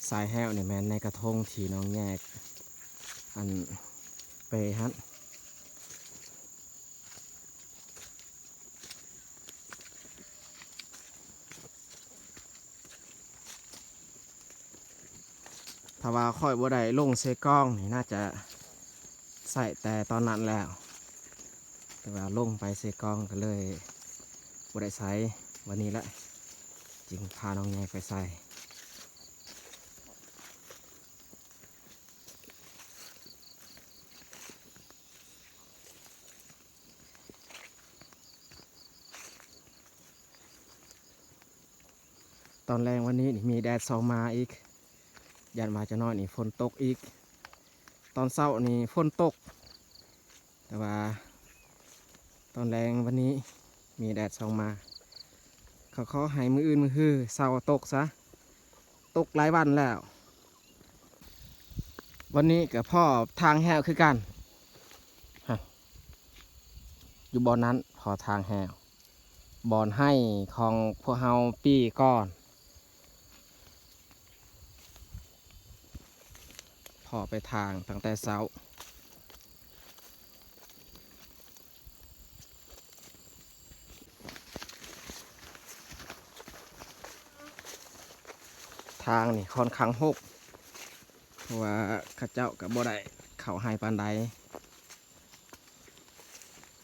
ສາຍແຮ້ວນີ້ແມ່ນໃນກະທົງທີ່ນ້ອງແຍກ ອັນ ໄປຫັ້ນ. ຖ້າວ່າຂ້ອຍບໍ່ໄດ້ລົງເຊກອງນີ້ ໜ້າຈະໃຊ້ແຕ່ຕອນນັ້ນແລ້ວ, ແຕ່ວ່າລົງໄປເຊກອງກໍເລີຍບໍ່ໄດ້ໃຊ້. ວັນນີ້ແຫຼະ ຈຶ່ງພານ້ອງໃຫຍ່ໄປໃຊ້. ຕອນແລງວັນນີ້ນີ້ມີແດດສ່ອງມາອີກ, ຢ້ານວ່າຈະນ້ອຍນີ້ຝົນຕົກອີກ. ຕອນເຊົ້ານີ້ຝົນຕົກ, ແຕ່ວ່າຕອນແລງວັນນີ້ມີແດດສ່ອງມາ. ກໍຂໍໃຫ້ມື້ອື່ນມື້ຮືເຊົ້າຕົກຊະ, ຕົກຫຼາຍວັນແລ້ວ. ວັນນີ້ກໍພໍ້ທາງແຮ້ວຄືກັນ. ຮະ ຢູ່ບ່ອນນັ້ນພໍ້ທາງແຮ້ວ, ບ່ອນໄຮ່ຂອງພວກເຮົາປີກ່ອນ. ພໍ້ໄປທາງຕັ້ງແຕ່ເຊົ້າ. ທາງນີ້ຄ່ອນຂ້າງຮົກ, ເພາະວ່າເຂົາເຈົ້າກໍບໍ່ໄດ້ເຂົ້າໄຮ່ປານໃດ.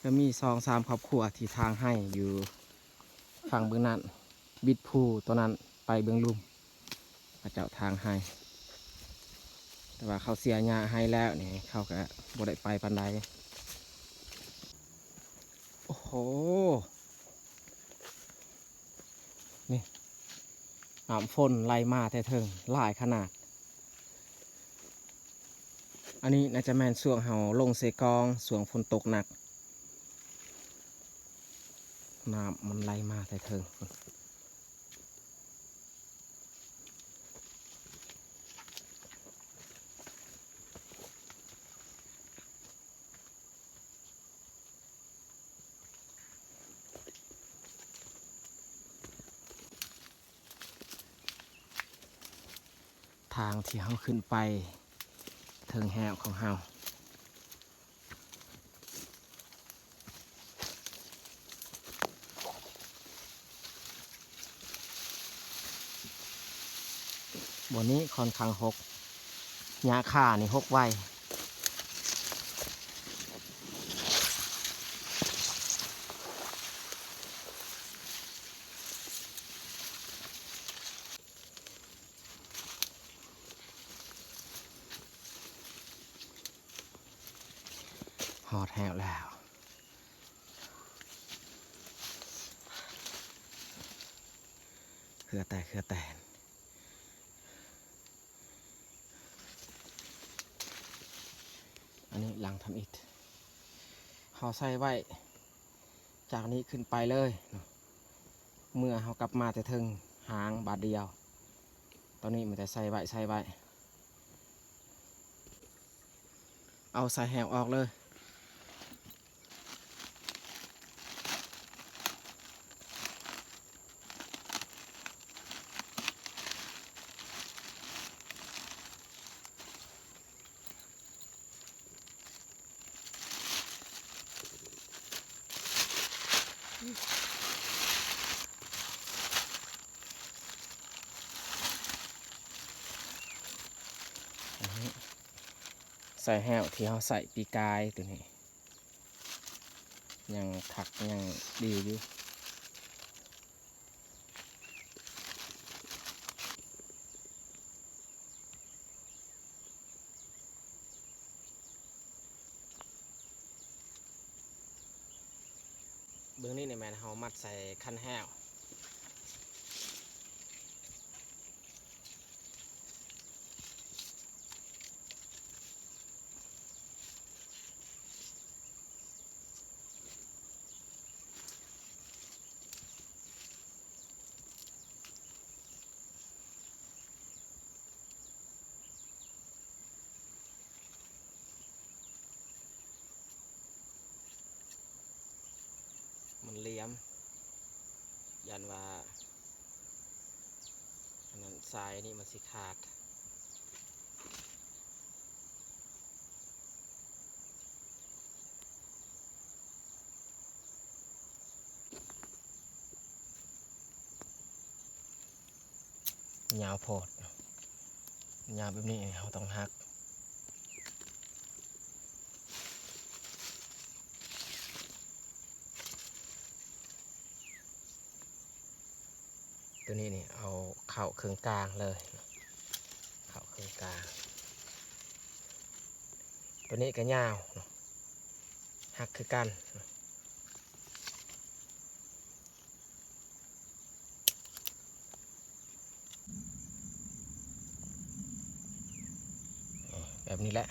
ກໍມີສອງສາມຄອບຄົວທີ່ທາງໄຮ່ຢູ່ຝັ່ງເບື້ອງນັ້ນ, ບິດພູຕົວນັ້ນໄປເບື້ອງລຸ່ມ. ເຂົາເຈົ້າທາງໄຮ່, ແຕ່ວ່າເຂົາເສຍຫຍ້າໄຮ່ແລ້ວນີ້ ເຂົາກໍບໍ່ໄດ້ໄປປານໃດ. ໂອ້ໂຫ ນີ້ ນ້ຳຝົນໄຫຼມາແຕ່ເທິງຫຼາຍຂະໜາດ. ອັນນີ້ໜ້າຈະແມ່ນຊ່ວງເຮົາລົງເຊກອງ ຊ່ວງຝົນຕົກໜັກ, ນ້ຳມັນໄຫຼມາແຕ່ເທິງ. ທາງທີ່ເຮົາຂຶ້ນໄປເທິງແຮ້ວຂອງເຮົາ. ບ່ອນນີ້ຄ່ອນຂ້າງຮົກ, ຫຍ້າຄານີ້ຮົກໄວ. ຮອດແຮ້ວແລ້ວ. ເຫື່ອແຕກເຫື່ອແຕນ. ອັນນີ້ຫຼັງທຳອິດ ເຮົາໃສ່ໄວ້ຈາກນີ້ຂຶ້ນໄປເລີຍເນາະ, ເມື່ອເຮົາກັບມາແຕ່ເທິງຫາງບາດດຽວ. ຕອນນີ້ມີແຕ່ໃສ່ໄວ້ ໃສ່ໄວ້. ເອົາສາຍແຮ້ວອອກເລີຍ. ອັນນີ້ສາຍແຮ້ວທີ່ເຮົາໃສ່ປີກາຍ ໂຕນີ້ຍັງຄັກ ຍັງດີຢູ່. ເບື້ອງນີ້ນີ້ແມ່ນເຮົາມັດໃສ່ຄັນແຮ້ວ. ມັນຫຼຽມ ຢ້ານວ່າ ອັນນັ້ນ ສາຍນີ້ມັນຊິຂາດ. ຍາວໂພດ ຍາວແບບນີ້ເຮົາຕ້ອງຫັກ. ຕົວນີ້ນີ້ເອົາເຂົ້າເຄິ່ງກາງເລີຍ ເຂົ້າເຄິ່ງກາງ. ຕົວນີ້ກໍຍາວເນາະ ຫັກຄືກັນ. ແບບນີ້ແຫຼະ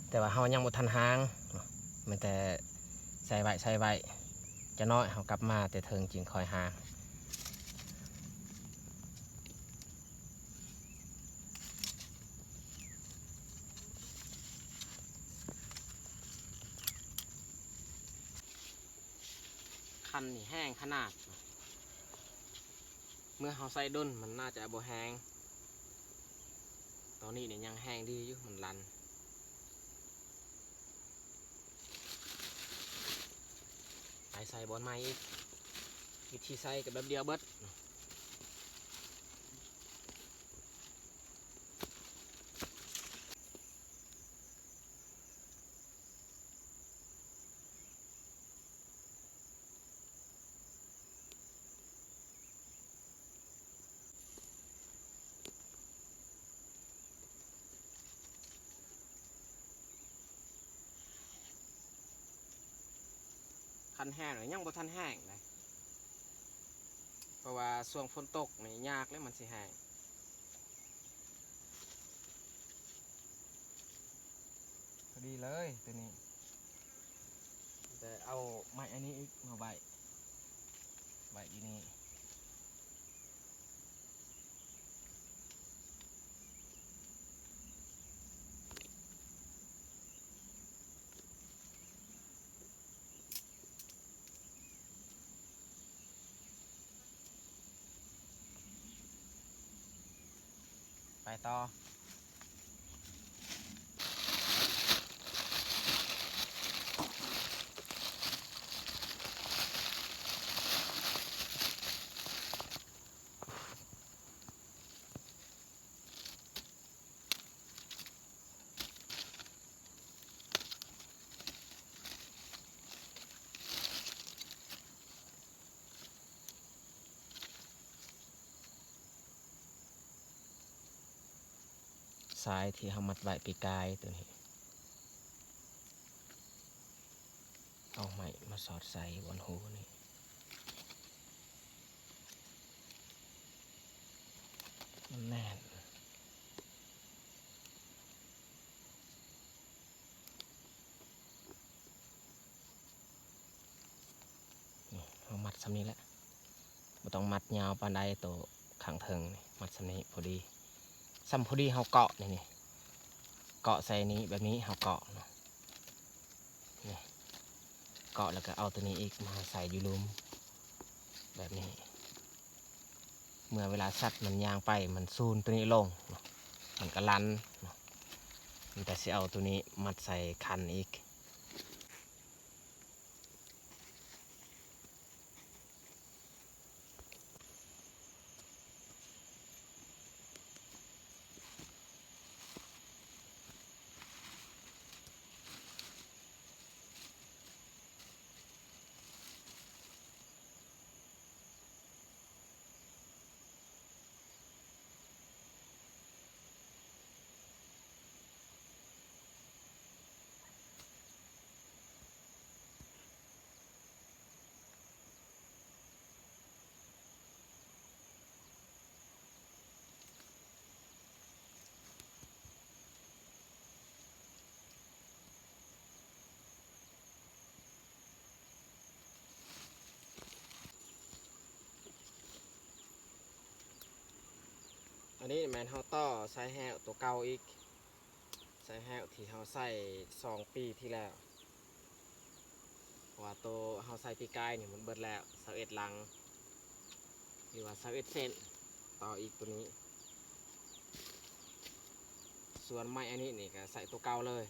ແຕ່ວ່າເຮົາຍັງບໍ່ທັນຫາງເນາະ ແມ່ນແຕ່ໃສ່ໄວ້ ໃສ່ໄວ້ ຈັກໜ້ອຍເຮົາກັບມາແຕ່ເທິງຈຶ່ງຄ່ອຍຫາງ. ຄັນນີ້ແຮງຂະໜາດ ເມື່ອເຮົາໃສ່ດົນມັນໜ້າຈະບໍ່ແຮງ. ຕອນນີ້ນີ້ຍັງແຮງດີຢູ່ ມັນລັນ. ໄປໃສ່ບ່ອນໃໝ່ອີກ ວິທີໃສ່ກໍແບບດຽວເບິດ. ຄັນແຮງນີ້ຍັງບໍ່ທັນແຫ້ງເດ້ ເພາະວ່າຊ່ວງຝົນຕົກນີ້ຍາກເລີຍມັນຊິແຫ້ງ. ພໍດີເລີຍຕົວນີ້ ແຕ່ເອົາໄມ້ອັນນີ້ອີກມາໄວ້ ໄວ້ຢູ່ນີ້. ໄປຕໍ່. ສາຍທີ່ເຮົາມັດໄວ້ປີກາຍຕົວນີ້ ເອົາໄມ້ມາສອດໃສ່ບ່ອນຮູນີ້ ມັນແໜ້ນ. ນີ້ ເຮົາມັດສ່ຳນີ້ແຫຼະ ບໍ່ຕ້ອງມັດຍາວປານໃດ ໂຕຂ້າງເທິງນີ້ ມັດສ່ຳນີ້ພໍດີ ສ່ຳພໍດີເຮົາເກາະນີ້ ນີ້ ເກາະໃສ່ນີ້ ແບບນີ້ເຮົາເກາະເນາະ ນີ້ ເກາະແລ້ວກໍເອົາໂຕນີ້ອີກມາໃສ່ຢູ່ລຸ່ມ ແບບນີ້. ເມື່ອເວລາສັດມັນຍ່າງໄປ ມັນສູນໂຕນີ້ລົງເນາະ ມັນກໍລັນເນາະ ມັນກໍຊິເອົາໂຕນີ້ມັດໃສ່ຄັນອີກ. ອັນນີ້ແມ່ນເຮົາຕໍ່ສາຍແຮ້ວຕົວເກົ່າອີກ ສາຍແຮ້ວທີ່ເຮົາໃສ່ສອງປີທີ່ແລ້ວ ເພາະວ່າໂຕເຮົາໃສ່ປີກາຍນີ້ມັນເບິດແລ້ວ ຊາວເອັດຫຼັງ ຫຼືວ່າຊາວເອັດເສັ້ນ ຕໍ່ອີກໂຕນີ້ ສ່ວນໄມ້ອັນນີ້ນີ້ກໍໃສ່ຕົວເກົ່າເລີຍ.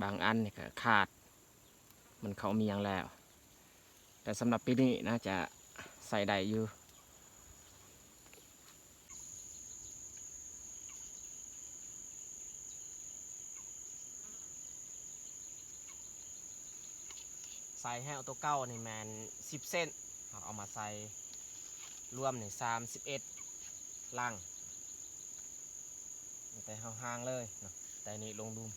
ບາງອັນນີ້ກໍຂາດ ມັນເຂົ້າມຽງແລ້ວ ແຕ່ສຳລັບປີນີ້ໜ້າຈະໃຊ້ໄດ້ຢູ່. ໃສ່ແຫ້ວໂຕເກົ່ານີ້ແມ່ນສິບເຊັນ ເຮົາເອົາມາໃສ່ລວມນີ້ສາມສິບເອັດລັງ ແຕ່ເຮົາຫາງເລີຍເນາະ ແຕ່ນີ້ລົງລຸ່ມ.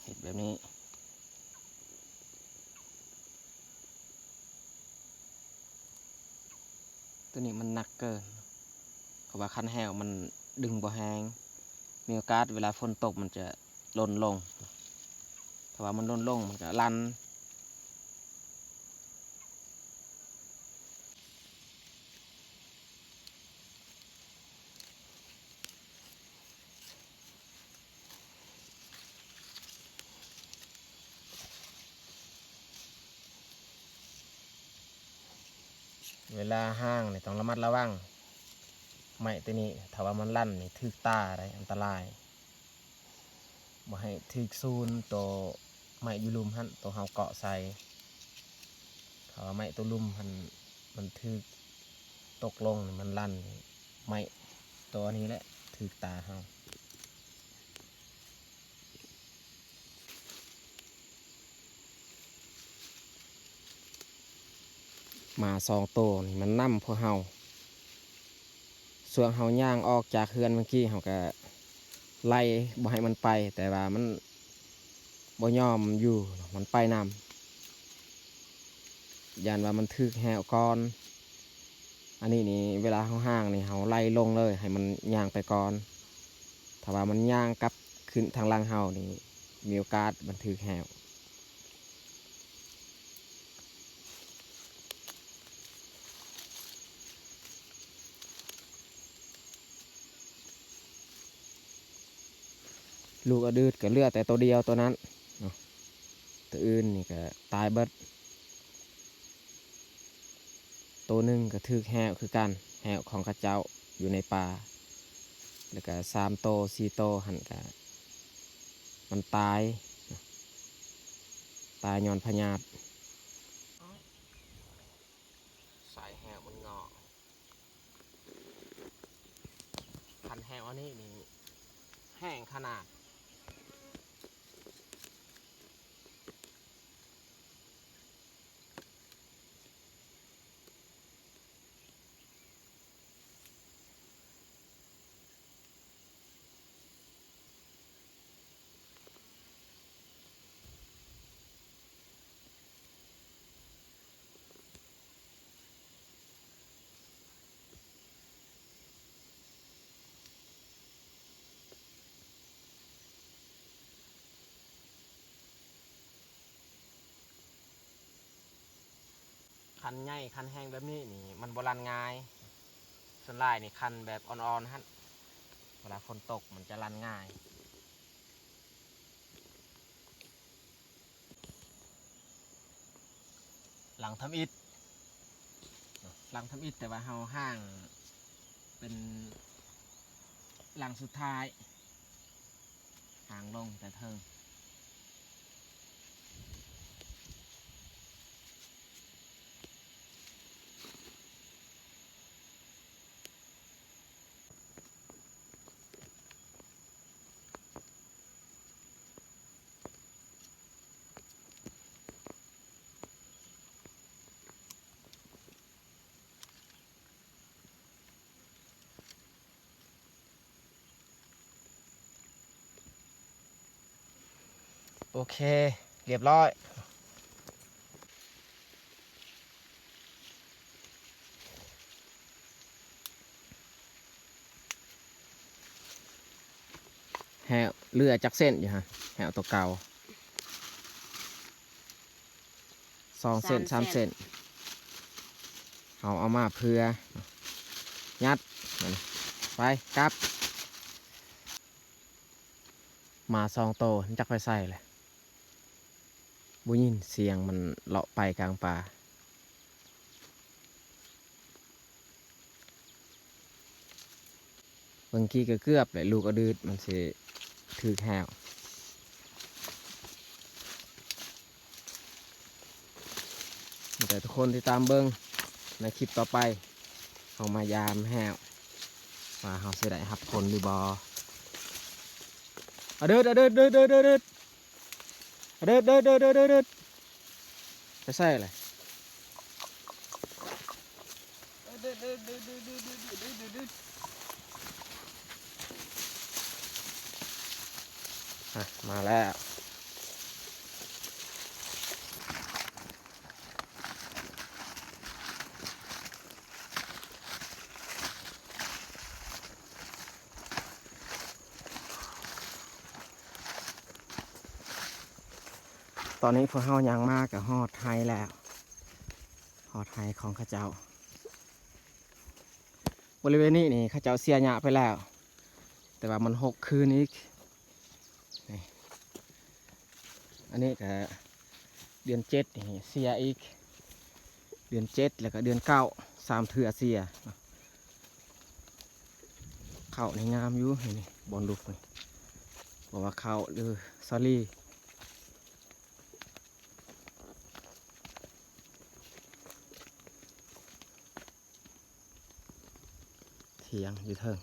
ເຮັດແບບນີ້ ໂຕນີ້ມັນໜັກເກີນ ເພາະວ່າຄັນແຫ້ວມັນດຶງບໍ່ແຮງ ມີໂອກາດເວລາຝົນຕົກມັນຈະຫຼົ່ນລົງ ຖ້າວ່າມັນຫຼົ່ນລົງມັນກະລັນ. ເວລາຫາງນີ້ຕ້ອງລະມັດລະວັງ ໄມ້ໂຕນີ້ຖ້າວ່າມັນລັນນີ້ຖືກຕາໄດ໋ ອັນຕະລາຍ. ບໍ່ໃຫ້ຖືກສູນໂຕໄມ້ຢູ່ລຸ່ມຫັ້ນ ໂຕເຮົາເກາະໃສ່ ຖ້າວ່າໄມ້ໂຕລຸ່ມຫັ້ນມັນຖືກຕົກລົງ ມັນລັນ ໄມ້ໂຕນີ້ແຫຼະຖືກຕາເຮົາ. ໝາສອງໂຕນີ້ມັນນຳພວກເຮົາ ຊ່ວງເຮົາຍ່າງອອກຈາກເຮືອນເມື່ອກີ້ ເຮົາກະໄລ່ບໍ່ໃຫ້ມັນໄປ ແຕ່ວ່າມັນບໍ່ຍອມຢູ່ ມັນໄປນຳ ຢ້ານວ່າມັນຖືກແຫ້ວກ່ອນ. ອັນນີ້ນີ້ເວລາເຮົາຫາງນີ້ ເຮົາໄລ່ລົງເລີຍ ໃຫ້ມັນຍ່າງໄປກ່ອນ ຖ້າວ່າມັນຍ່າງກັບຂຶ້ນທາງຫຼັງເຮົານີ້ ມີໂອກາດມັນຖືກແຫ້ວ. ລູກອະດືດກໍເຫຼືອແຕ່ໂຕດຽວໂຕນັ້ນເນາະ ໂຕອື່ນນີ້ກໍຕາຍເບິດ. ໂຕໜຶ່ງກໍຖືກແຫ້ວຄືກັນ ແຫ້ວຂອງເຂົາເຈົ້າຢູ່ໃນປ່າ ແລ້ວກໍສາມໂຕສີ່ໂຕຫັ້ນກະມັນຕາຍ ຕາຍຍ້ອນພະຍາດ. ສາຍແຫ້ວມັນເງາະ ຄັນແຫ້ວອັນນີ້ນີ້ແຮງຂະໜາດ. ຄັນໃຫຍ່ຄັນແຮງແບບນີ້ນີ້ມັນບໍ່ລັນງ່າຍ ສ່ວນຫຼາຍນີ້ຄັນແບບອ່ອນໆຫັ້ນ ເວລາຝົນຕົກມັນຈະລັນງ່າຍ. ຫຼັງທຳອິດ ຫຼັງທຳອິດ ແຕ່ວ່າເຮົາຫາງເປັນຫຼັງສຸດທ້າຍ ຫາງລົງແຕ່ເທິງ. ໂອເຄ ລຽບຮ້ອຍ. ແຫ້ວເຫຼືອຈັກເສັ້ນຢູ່ຫັ້ນ ແຫ້ວໂຕເກົ່າ ສອງເສັ້ນ ສາມເສັ້ນ ສາມເສັ້ນ ເຮົາເອົາມາເຜືອ ຍັດ ມັນ ໄປ ກັບ ໝາສອງໂຕ ມັນຈັກໄປໃສແຫຼະ ບໍ່ຍິນສຽງມັນເລາະໄປກາງປ່າ. ບາງທີກໍເກືອບແຫຼະ ລູກອະດືດມັນຊິຖືກແຫ້ວ. ມີແຕ່ທຸກຄົນຕິດຕາມເບິ່ງໃນຄລິບຕໍ່ໄປ ເຮົາມາຢາມແຫ້ວ ວ່າເຮົາຊິໄດ້ຮັບຜົນຫຼືບໍ່. ອະເດີດ ອະເດີດ ເດີດ ເດີດ ເດີດ ເດີດ ອະເດີດ ເດີດ ເດີດ ເດີດ ເດີດ ເດີດ ໄປໃສລະ? ອ່ະ ມາແລ້ວ. ຕອນນີ້ພວກເຮົາຍ່າງມາກໍຮອດໄຮ່ແລ້ວ ຮອດໄຮ່ຂອງເຂົາເຈົ້າ. ບໍລິເວນນີ້ນີ້ເຂົາເຈົ້າເສຍຫຍ້າໄປແລ້ວ ແຕ່ວ່າມັນຮົກຄືນອີກ. ນີ້ ອັນນີ້ກໍເດືອນເຈັດນີ້ເສຍອີກ ເດືອນເຈັດ ແລ້ວກໍເດືອນເກົ້າ ສາມເທື່ອເສຍ. ເຂົ້ານີ້ງາມຢູ່ ນີ້ ນີ້ ບ່ອນຫຼຸດນີ້ ບໍ່ວ່າເຂົ້າ ຫຼື ສາລີ. ຖຽງຢູ່ເທິງ